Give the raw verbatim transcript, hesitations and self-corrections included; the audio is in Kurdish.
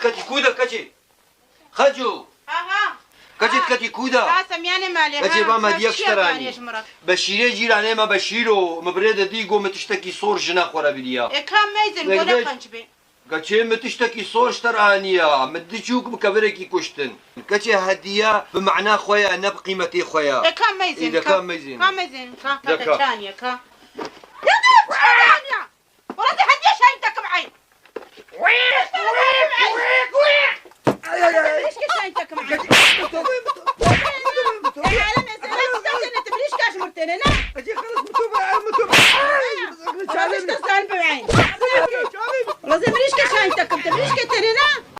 Ketî kû de keçê? Xeco. Aha. Keçê, ketî kû de? Ha, Semyanê malê, keçê, ha, ba me diyek ji te re anî. Beşîrê cîranê me Beşîro, min birê de dî got min tiştekî sor jina xwe re biriya. E, ka meyzin, bole qenc bê. Keçê, min tiştekî sor ji te re aniya. Min di çûk bi kevirekî kuştin. Keçê, hediye bi mana xwe ye, ne bi qîmetê xwe ye. E, ka meyzin, ka meyzin. Ka meyzin, ka, ka, ka çaniye, ka. Ya, ya, ya, ya. Wala te hediye